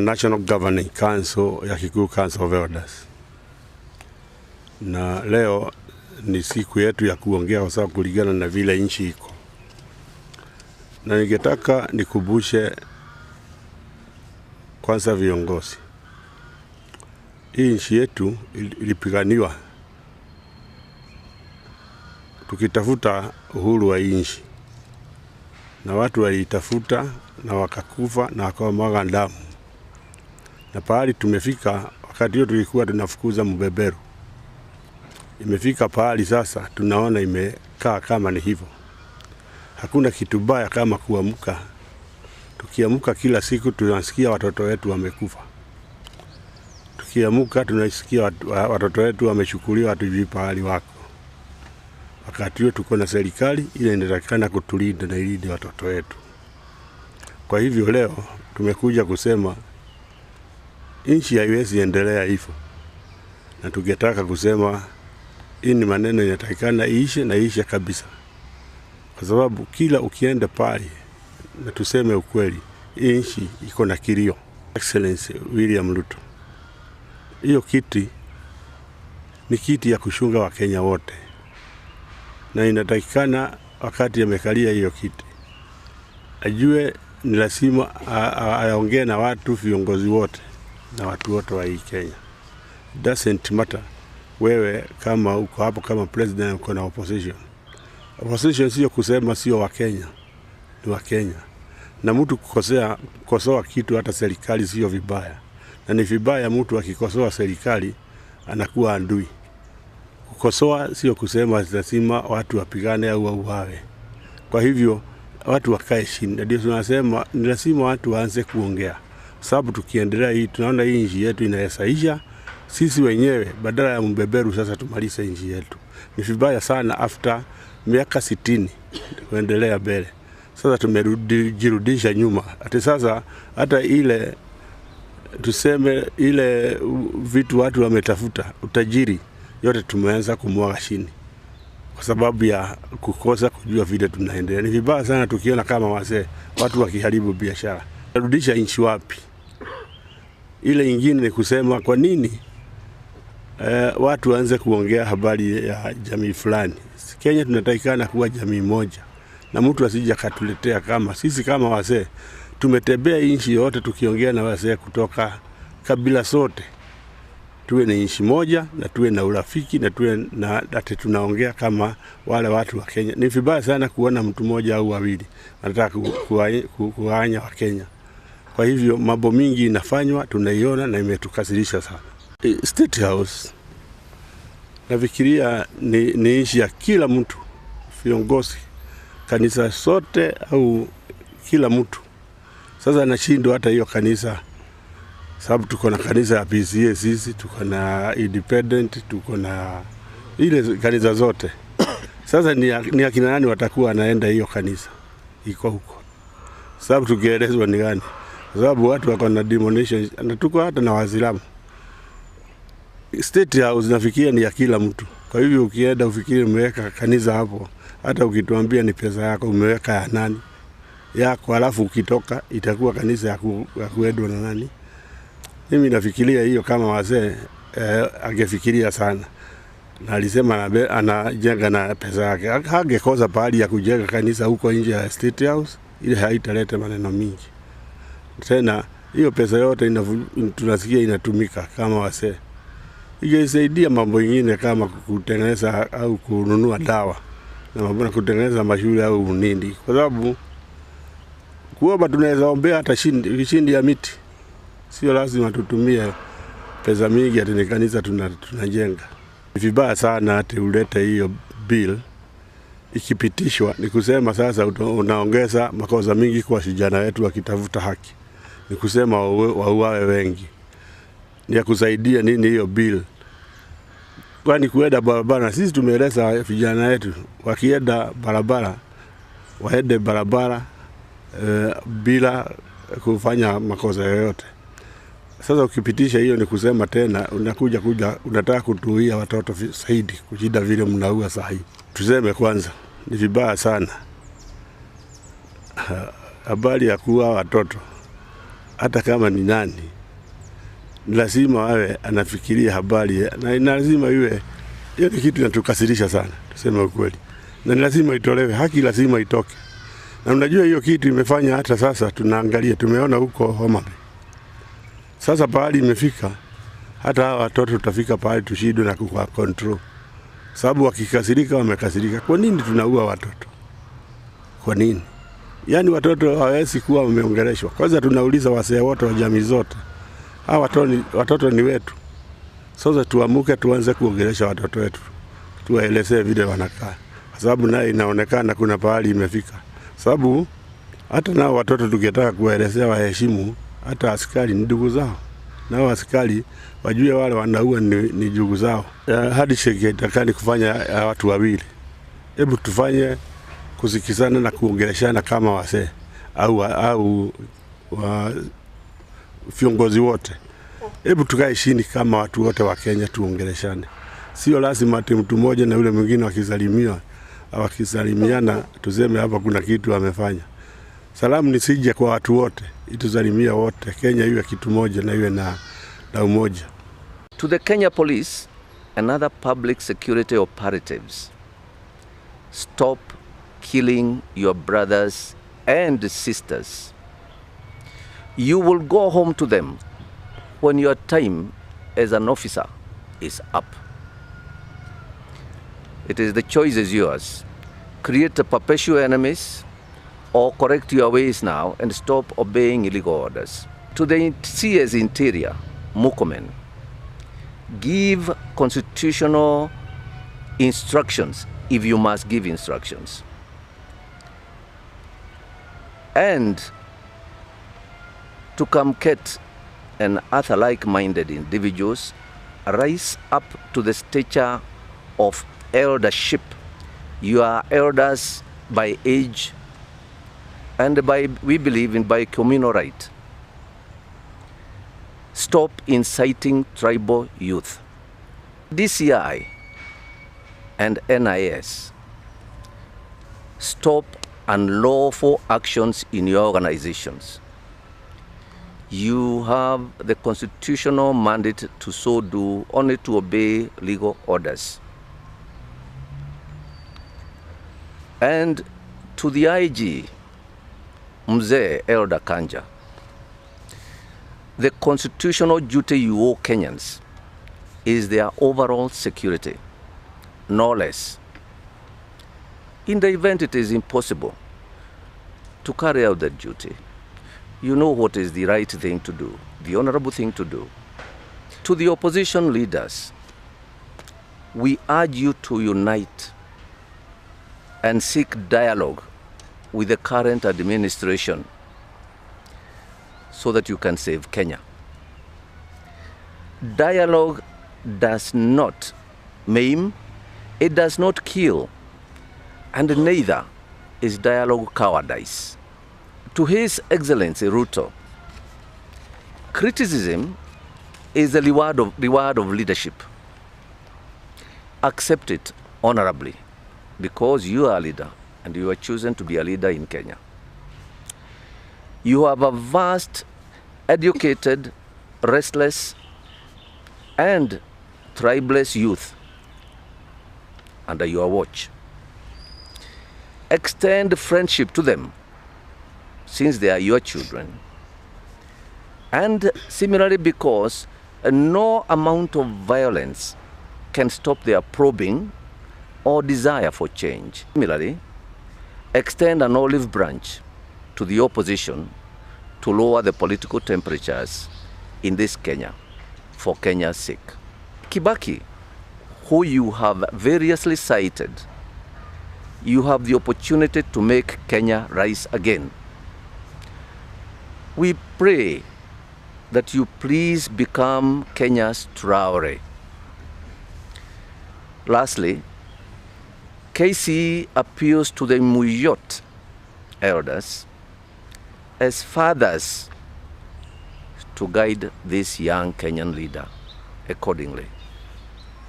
National Governing Council ya Kikuyu Council of Elders. Na leo ni siku yetu ya kuongea kwa sababu kulingana na vile nchi iko. Na ningetaka nikumbushe kwanza viongozi. Hii nchi yetu ilipiganiwa tukitafuta uhuru wa nchi. Na watu walitafuta na wakakufa na wakamwaga damu. Na pahali tumefika, wakati hiyo tulikuwa tunafukuza mbeberu. Imefika pahali sasa tunaona imekaa kama ni hivyo. Hakuna kitu baya kama kuamka. Tukiamka kila siku tunasikia watoto wetu wamekufa. Tukiamka tunasikia watoto wetu wamechukuliwa, hatujui pahali wako. Wakati huo tuko na serikali ile inatakikana kutulinda na ilinde watoto wetu. Kwa hivyo leo tumekuja kusema nchi haiwezi endelea hivyo. Na tungetaka kusema hii ni maneno inatakikana iishe na iishe kabisa. Kwa sababu kila ukienda pale, na tuseme ukweli, hii nchi iko na kilio. Excellency William Ruto, hiyo kiti ni kiti ya kushunga wa Kenya wote. Na inatakikana wakati amekalia hiyo kiti ajue ni lazima aongee na watu, viongozi wote na watu wote wa hii Kenya. Doesn't matter wewe kama uko hapo kama president uko na opposition. Opposition sio kusema sio wa Kenya, ni wa Kenya. Na mtu kukosoa kitu hata serikali sio vibaya. Na ni vibaya mtu akikosoa serikali anakuwa adui. Kukosoa sio kusema lazima watu wapigane au wauawe. Kwa hivyo watu wakae chini. Ndio tunasema ni lazima watu waanze kuongea. Sababu tukiendelea hii tunaona hii nchi yetu inaesaisha sisi wenyewe badala ya mbeberu sasa tumalize nchi yetu. Ni vibaya sana after miaka 60 kuendelea mbele. Sasa tumerudisha nyuma. Ati sasa hata ile tuseme ile vitu watu wametafuta utajiri yote tumeanza kumwaga chini kwa sababu ya kukosa kujua vile tunaendelea. Ni vibaya sana tukiona kama wazee watu wakiharibu biashara. Rudisha nchi wapi? Ile nyingine ni kusema kwa nini watu waanze kuongea habari ya jamii fulani. Kenya tunatakikana kuwa jamii moja. Na mtu asije akatuletea kama sisi kama wazee tumetembea nchi yote tukiongea na wazee kutoka kabila sote. Tuwe na nchi moja na tuwe na urafiki na tuwe na ati tunaongea kama wale watu wa Kenya. Ni vibaya sana kuona mtu mmoja au wawili anataka kuanya wa Kenya. Kwa hivyo mambo mingi inafanywa tunaiona na imetukasirisha sana. State House nafikiria ni nchi ya kila mtu, viongozi, kanisa sote au kila mtu. Sasa nashindwa hata hiyo kanisa, sababu tuko na kanisa ya PCA sisi, tuko na Independent, tuko na ile kanisa zote. Sasa ni akina nani watakuwa wanaenda hiyo kanisa iko huko? Sababu tukielezwa ni gani? Sababu watu wako na denomination na tuko hata na Waislamu. State House nafikiria ni ya kila mtu. Kwa hivyo ukienda ufikiri umeweka kanisa hapo, hata ukituambia ni pesa yako umeweka ya nani yako, alafu ukitoka itakuwa kanisa ya kuendwa na nani? Mimi nafikiria hiyo kama wazee angefikiria sana. Na alisema anajenga na pesa yake. Hangekosa pahali ya kujenga kanisa huko nje ya State House, ile haitaleta maneno mingi. Tena hiyo pesa yote tunasikia inatumika kama wazee. Ingesaidia mambo mengine kama kutengeneza au kununua dawa na mambo na kutengeneza mashule au nini. Kwa sababu kuomba tunaweza ombea hata shindi ya miti. Sio lazima tutumie pesa mingi ati ni kanisa tunajenga. Ni vibaya sana ati ulete hiyo bill ikipitishwa, ni kusema sasa unaongeza makosa mingi kwa vijana wetu wakitafuta haki. Ni kusema wauawe wengi. Ni ya kusaidia nini hiyo bill? Kwani kuenda barabara, sisi tumeeleza vijana wetu wakienda barabara waende barabara bila kufanya makosa yoyote. Sasa ukipitisha hiyo ni kusema tena unakuja unataka kutuia watoto zaidi kushinda vile mnaua sahi. Tuseme kwanza ni vibaya sana habari ya kuua watoto. hata kama ni nani, lazima awe anafikiria habari, na lazima iwe hiyo. Ni kitu inatukasirisha sana, tuseme ukweli, na ni lazima itolewe haki, lazima itoke. Na unajua hiyo kitu imefanya hata sasa tunaangalia, tumeona huko Homa Bay. Sasa pahali imefika, hata hawa watoto tutafika pahali tushindwe na kuwa control. Sababu wakikasirika wamekasirika. Kwa nini tunaua watoto? Kwa nini? Yaani watoto hawawezi kuwa wameongeleshwa. Kwanza tunauliza wasee wote wa jamii zote, hawa watoto ni wetu. Sasa tuamuke tuanze kuongelesha watoto wetu, tuwaelezee vile wanakaa. Kwa sababu naye inaonekana kuna pahali imefika. Sababu hata nao watoto tukitaka kuwaelezea waheshimu, hata askari ni ndugu zao. Nao askari wajue wale wanaua ni ndugu zao. Handshake haitakani kufanya watu wawili. Hebu tufanye kusikizana na kuongeleshana kama wasee au viongozi wote. Hebu tukae chini kama watu wote wa Kenya tuongeleshane. Sio lazima ati mtu mmoja na yule mwingine wakisalimiwa, wakisalimiana tuseme hapa kuna kitu amefanya. Salamu nisije kwa watu wote, itusalimia wote. Kenya iwe kitu moja na iwe na umoja. To the Kenya Police and other public security operatives, stop killing your brothers and sisters. You will go home to them when your time as an officer is up. It is the choice is yours. Create a perpetual enemies or correct your ways now and stop obeying illegal orders. To the CS Interior, Murkomen, give constitutional instructions if you must give instructions. And to Kamket and other like-minded individuals, rise up to the stature of eldership. You are elders by age and by, we believe in, by communal right. Stop inciting tribal youth. DCI and NIS, stop unlawful actions in your organizations. You have the constitutional mandate to so do, only to obey legal orders. And to the IG, Mzee Elder Kanja, the constitutional duty you owe Kenyans is their overall security, no less. In the event it is impossible to carry out that duty, you know what is the right thing to do, the honorable thing to do. To the opposition leaders, we urge you to unite and seek dialogue with the current administration so that you can save Kenya. Dialogue does not maim, it does not kill, and neither is dialogue cowardice. To His Excellency Ruto, criticism is the reward of leadership. Accept it honorably, because you are a leader and you are chosen to be a leader in Kenya. You have a vast, educated, restless, and tribeless youth under your watch. Extend friendship to them, since they are your children. And similarly, because no amount of violence can stop their probing or desire for change. Similarly, extend an olive branch to the opposition to lower the political temperatures in this Kenya, for Kenya's sake. Kibaki, who you have variously cited, you have the opportunity to make Kenya rise again. We pray that you please become Kenya's Traore. Lastly, KC appeals to the Muyot elders as fathers to guide this young Kenyan leader accordingly,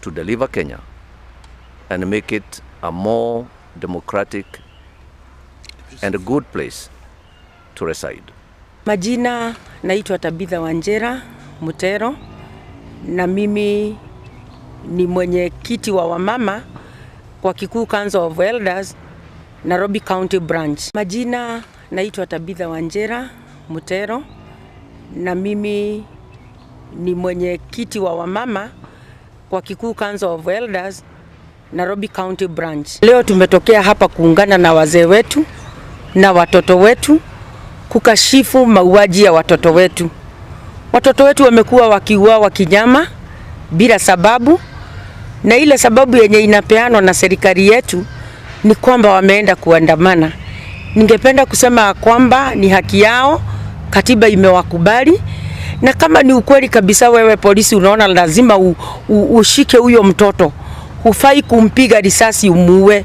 to deliver Kenya and make it a more democratic and a good place to reside. Majina naitwa Tabitha Wanjera Mutero, na mimi ni mwenyekiti wa wamama kwa Kikuyu Council of Elders Nairobi County Branch. Majina naitwa Tabitha Wanjera Mutero, na mimi ni mwenyekiti wa wamama kwa Kikuyu Council of Elders Nairobi County Branch. Leo tumetokea hapa kuungana na wazee wetu na watoto wetu kukashifu mauaji ya watoto wetu. Watoto wetu wamekuwa wakiuawa kinyama bila sababu, na ile sababu yenye inapeanwa na serikali yetu ni kwamba wameenda kuandamana. Ningependa kusema kwamba ni haki yao, katiba imewakubali, na kama ni ukweli kabisa wewe polisi unaona lazima ushike huyo mtoto, hufai kumpiga risasi umuue.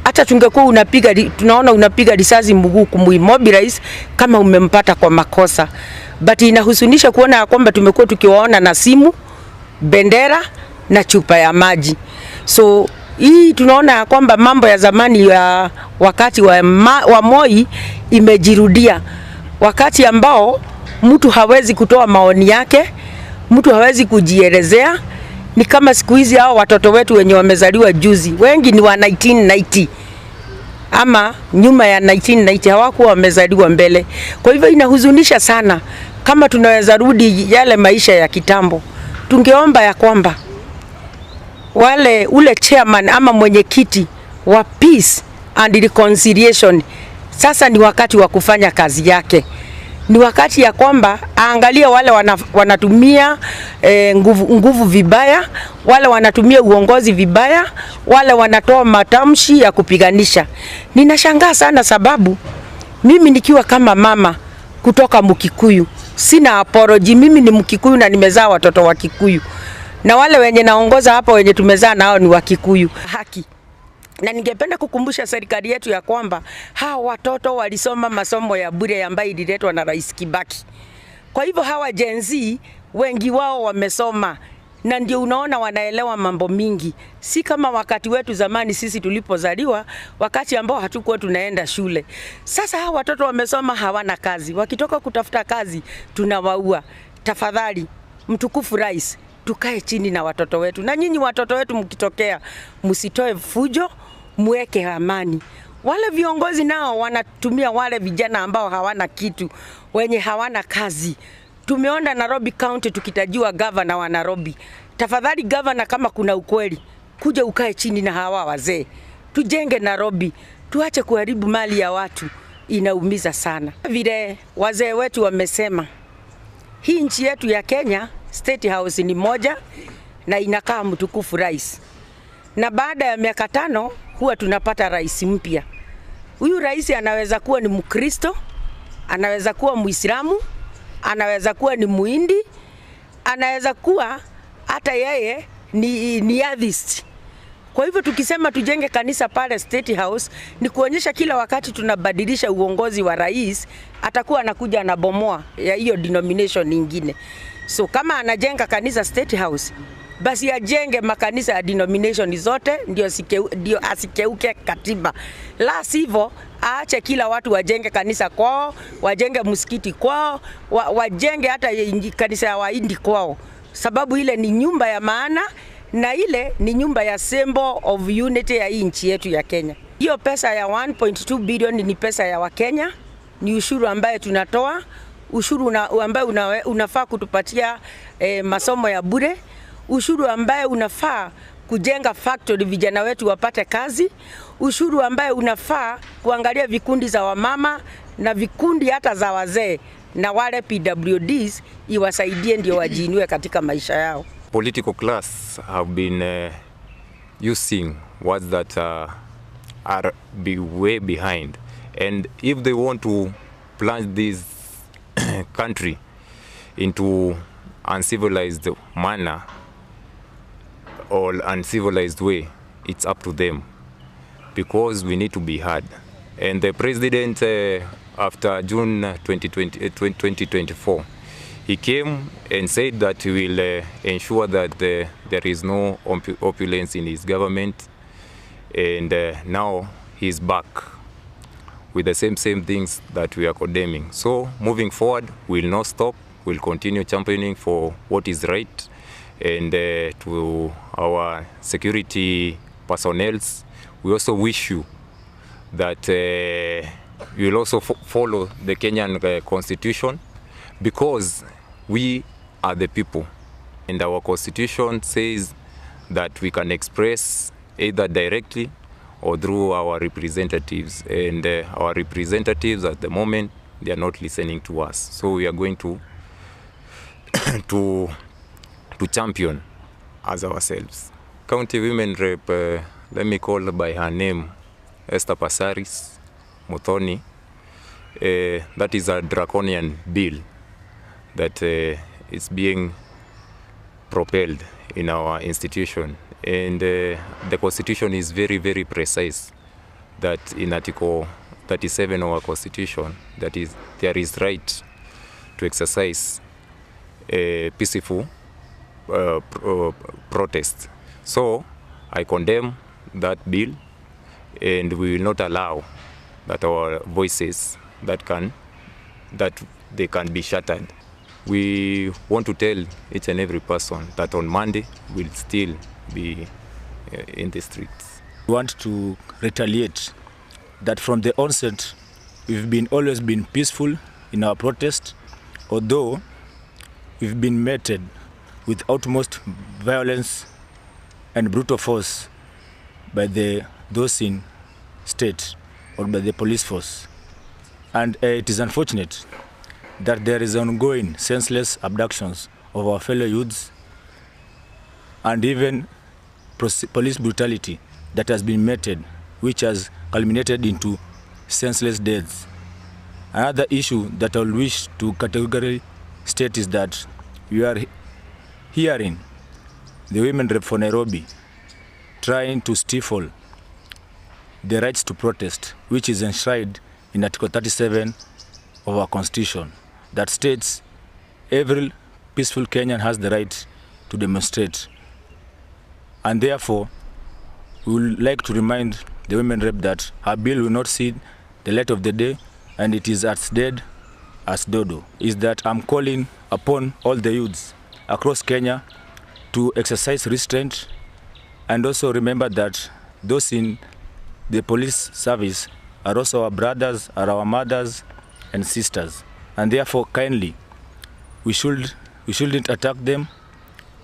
Hata tungekuwa unapiga, tunaona unapiga risasi mguu kumuimmobilize kama umempata kwa makosa. But inahuzunisha kuona kwamba tumekuwa tukiwaona na simu, bendera na chupa ya maji. So hii tunaona kwamba mambo ya zamani ya wakati wa Moi imejirudia. Wakati ambao mtu hawezi kutoa maoni yake, mtu hawezi kujielezea. Ni kama siku hizi hao watoto wetu wenye wamezaliwa juzi, wengi ni wa 1990 ama nyuma ya 1990, hawakuwa wamezaliwa mbele. Kwa hivyo inahuzunisha sana. Kama tunaweza rudi yale maisha ya kitambo, tungeomba ya kwamba wale ule chairman ama mwenyekiti wa Peace and Reconciliation, sasa ni wakati wa kufanya kazi yake. Ni wakati ya kwamba aangalie wale wanatumia nguvu vibaya, wale wanatumia uongozi vibaya, wale wanatoa matamshi ya kupiganisha. Ninashangaa sana sababu mimi nikiwa kama mama kutoka Mkikuyu, sina apology. Mimi ni Mkikuyu na nimezaa watoto wa Kikuyu, na wale wenye naongoza hapa wenye tumezaa nao ni wa Kikuyu. Haki. Na ningependa kukumbusha serikali yetu ya kwamba hawa watoto walisoma masomo ya bure ambayo ililetwa na Rais Kibaki. Kwa hivyo hawa Gen Z wengi wao wamesoma, na ndio unaona wanaelewa mambo mingi. Si kama wakati wetu zamani sisi tulipozaliwa, wakati ambao hatukuwa tunaenda shule. Sasa hawa watoto wamesoma, hawana kazi. Wakitoka kutafuta kazi tunawaua. Tafadhali mtukufu Rais, tukae chini na watoto wetu. Na nyinyi watoto wetu mkitokea, msitoe fujo, muweke amani. Wale viongozi nao wanatumia wale vijana ambao hawana kitu, wenye hawana kazi. Tumeona Nairobi County tukitajiwa governor wa Nairobi. Tafadhali governor, kama kuna ukweli, kuja ukae chini na hawa wazee. Tujenge Nairobi, tuache kuharibu mali ya watu, inaumiza sana. Vile wazee wetu wamesema, hii nchi yetu ya Kenya, State House ni moja na inakaa mtukufu rais. Na baada ya miaka 5 huwa tunapata rais mpya. Huyu rais anaweza kuwa ni Mkristo, anaweza kuwa Muislamu, anaweza kuwa ni Muhindi, anaweza kuwa hata yeye ni atheist. Kwa hivyo tukisema tujenge kanisa pale State House ni kuonyesha kila wakati tunabadilisha uongozi wa rais, atakuwa anakuja anabomoa ya hiyo denomination nyingine. So kama anajenga kanisa State House, basi ajenge makanisa ya denomination zote, ndio asikeuke katiba. La sivyo aache kila watu wajenge kanisa kwao, wajenge msikiti kwao, wajenge hata kanisa ya Wahindi kwao. Sababu ile ni nyumba ya maana na ile ni nyumba ya symbol of unity ya nchi yetu ya Kenya. Hiyo pesa ya 1.2 billion ni pesa ya Wakenya, ni ushuru ambaye tunatoa, ushuru ambaye unafaa kutupatia masomo ya bure, ushuru ambaye unafaa kujenga factory vijana wetu wapate kazi, ushuru ambaye unafaa kuangalia vikundi za wamama na vikundi hata za wazee na wale PWDs iwasaidie ndio wajiinue katika maisha yao. Political class have been using words that are way behind, and if they want to plunge this country into uncivilized manner or uncivilized way, it's up to them, because we need to be heard. And the president, after June 2024, he came and said that he will ensure that there is no opulence in his government, and now he's back. with the same things that we are condemning. So moving forward, we'll not stop. We'll continue championing for what is right, and to our security personnel, we also wish you that you will also follow the Kenyan constitution, because we are the people, and our constitution says that we can express either directly or through our representatives, and our representatives at the moment, they are not listening to us. So we are going to to champion as ourselves. County Women Rep, let me call by her name, Esther Passaris Muthoni. That is a draconian bill that is being propelled in our institution. And the constitution is very, very precise that in Article 37 of our constitution, that is, there is right to exercise a peaceful protest. So I condemn that bill, and we will not allow that our voices that they can be shattered. We want to tell each and every person that on Monday we'll still be in the streets. We want to retaliate that from the onset we've been always been peaceful in our protest, although we've been met with utmost violence and brutal force by those in state or by the police force. And it is unfortunate that there is ongoing senseless abductions of our fellow youths and even police brutality that has been meted, which has culminated into senseless deaths. Another issue that I wish to categorically state is that we are hearing the women rep for Nairobi trying to stifle the rights to protest, which is enshrined in Article 37 of our constitution, that states every peaceful Kenyan has the right to demonstrate. And therefore, we would like to remind the women rep that her bill will not see the light of the day, and it is as dead as dodo. Is that I'm calling upon all the youths across Kenya to exercise restraint, and also remember that those in the police service are also our brothers, are our mothers and sisters, and therefore kindly we shouldn't attack them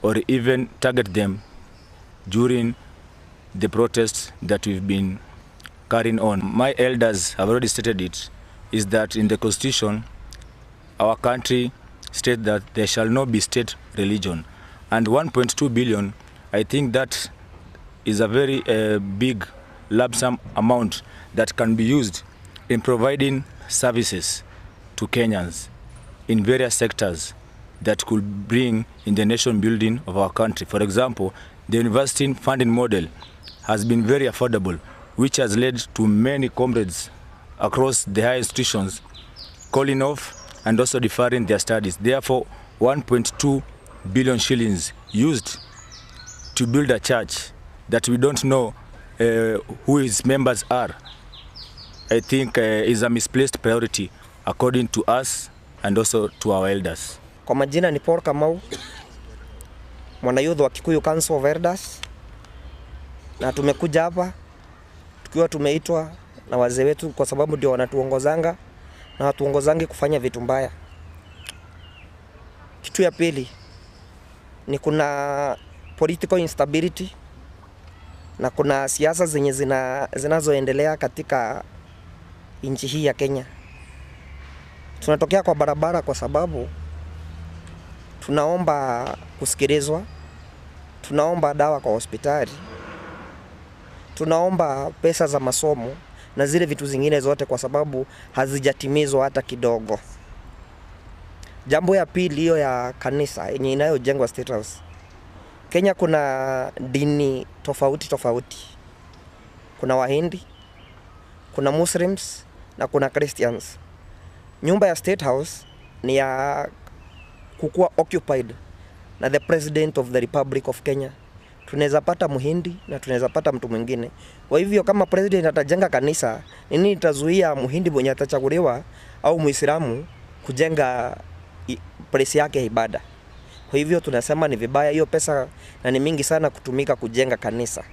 or even target them during the protests that we've been carrying on. My elders have already stated it, is that in the constitution, our country states that there shall not be state religion. And 1.2 billion, I think that is a very big lump sum amount that can be used in providing services to Kenyans in various sectors that could bring in the nation building of our country. For example, the university funding model has been very affordable, which has led to many comrades across the higher institutions calling off and also deferring their studies. Therefore, 1.2 billion shillings used to build a church that we don't know who its members are, I think is a misplaced priority according to us and also to our elders. Kwa majina ni Paul Kamau, mwanayouth wa Kikuyu Council of Elders, na tumekuja hapa tukiwa tumeitwa na wazee wetu kwa sababu ndio wanatuongozanga na watuongozange kufanya vitu mbaya. Kitu ya pili ni kuna political instability na kuna siasa zenye zinazoendelea katika nchi hii ya Kenya. Tunatokea kwa barabara kwa sababu tunaomba kusikilizwa, tunaomba dawa kwa hospitali, tunaomba pesa za masomo na zile vitu zingine zote kwa sababu hazijatimizwa hata kidogo. Jambo ya pili hiyo ya kanisa yenye inayojengwa State House. Kenya kuna dini tofauti tofauti. Kuna Wahindi, kuna Muslims na kuna Christians. Nyumba ya State House ni ya kukuwa occupied na the President of the Republic of Kenya. Tunaweza pata Muhindi na tunaweza pata mtu mwingine. Kwa hivyo kama president atajenga kanisa, nini itazuia Muhindi mwenye atachaguliwa au Muislamu kujenga place yake ya ibada? Kwa hivyo tunasema ni vibaya hiyo pesa, na ni mingi sana kutumika kujenga kanisa.